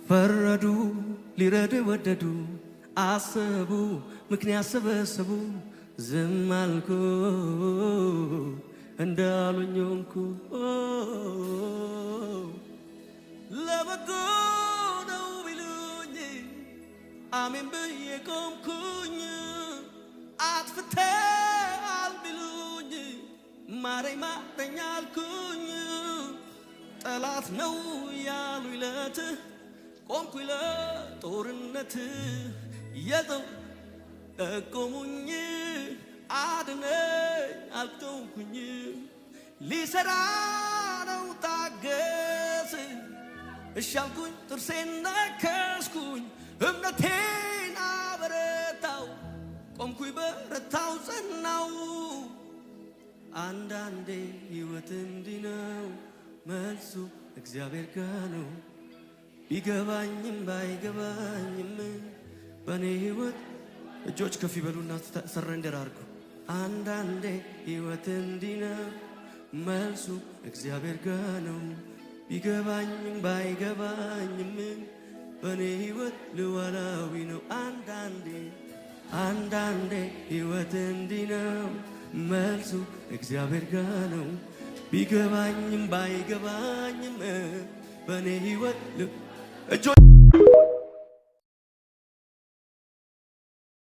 ፈረዱ፣ ሊረዱ ወደዱ፣ አሰቡ፣ ምክንያት ሰበሰቡ። ዝም አልኩ፣ እንዳሉኝ ሆንኩ። ለበጎ ነው ቢሉኝ አሜን ብዬ ቆምኩኝ። አጥፍተሃል ቢሉኝ ማረኝ ማረኝ አልኩኝ። ጠላት ነው ያሉ ይለት ቆምኩኝ ለጦርነት። የጠው ጠቆሙኝ፣ አድነኝ አልተውኩኝ። ሊሰራ ነው ታገስ፣ እሺ አልኩኝ፣ ጥርሴን ነከስኩኝ፣ እምነቴን አበረታው፣ ቆምኩኝ፣ በረታው፣ ጸናው። አንዳንዴ ሕይወት እንዲህ ነው፣ መልሱ እግዚአብሔር ጋ ነው። ቢገባኝም ባይገባኝም በእኔ ሕይወት እጆች ከፍ ይበሉና surrender አድርጉ። አንዳንዴ ሕይወት እንዲህ ነው፣ መልሱ እግዚአብሔር ጋ ነው። ቢገባኝም ባይገባኝም በእኔ ሕይወት ሉዓላዊ ነው። አንዳንዴ አንዳንዴ ሕይወት እንዲህ ነው፣ መልሱ እግዚአብሔር ጋ ነው። ቢገባኝም ባይገባኝም በእኔ ሕይወት እጆች